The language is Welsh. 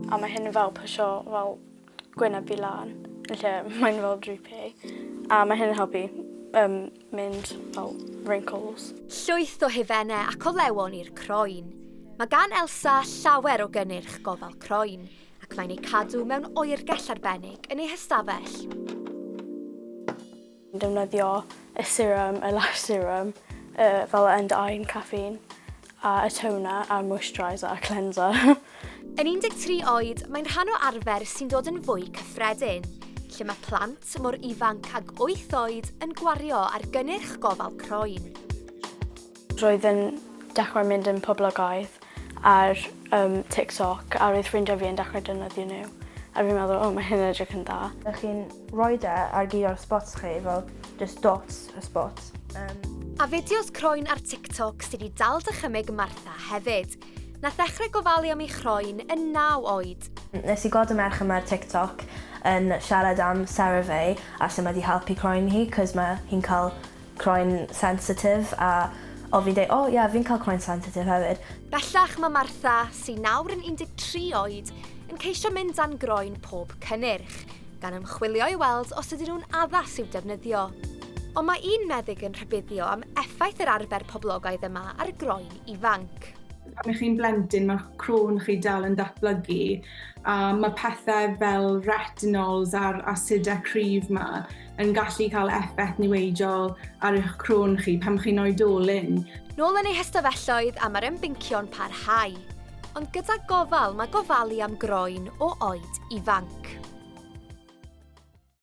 A mae hyn yn fel pwsio fel gwyneb fi lan, yn lle mae'n fel droopy. A mae hyn yn helpu um, mynd fel wrinkles. Llwyth o hufennau ac olewon i'r croen. Mae gan Elsa llawer o gynnyrch gofal croen, ac mae'n eu cadw mewn oergell arbennig yn ei hystafell. Yn defnyddio y serum, y lash serum, y fel y under eye caffeine, a y toner, a'r moisturiser a cleanser. Yn 13 oed, mae'n rhan o arfer sy'n dod yn fwy cyffredin, lle mae plant mor ifanc ag 8 oed yn gwario ar gynnyrch gofal croen. Roedd yn dechrau mynd yn poblogaidd ar um, TikTok a roedd ffrindiau fi yn dechrau defnyddio nhw. A fi'n meddwl, "O, mae hyn yn edrych yn dda." Ydych chi'n rhoi e ar gyd o'r spots chi, fel just dots y spots. A fideos croen ar TikTok sydd wedi dal dychymyg Martha hefyd. Nath ddechrau gofalu am ei chroen yn 9 oed. Nes i gweld y merch yma ar TikTok yn siarad am CeraVe a sut mae wedi helpu croen hi, cos mae hi'n cael croen sensitif a o fi'n dweud, "O oh, ie, yeah, fi'n cael croen sensitif hefyd." Bellach mae Martha, sy'n nawr yn 13 oed, yn ceisio mynd dan groen pob cynnyrch, gan ymchwilio i weld os ydyn nhw'n addas i'w defnyddio. Ond mae un meddyg yn rhybuddio am effaith yr arfer poblogaidd yma ar groen ifanc. Pan ych chi'n blentyn, mae croen chi dal yn datblygu a mae pethau fel retinols a'r asidau cryf ma yn gallu cael effaith niweidiol ar eich croen chi pan chi'n oedolyn. Nôl yn eu hystafelloedd a mae'r ymbincio'n parhau. Ond gyda gofal mae gofalu am groen o oed ifanc.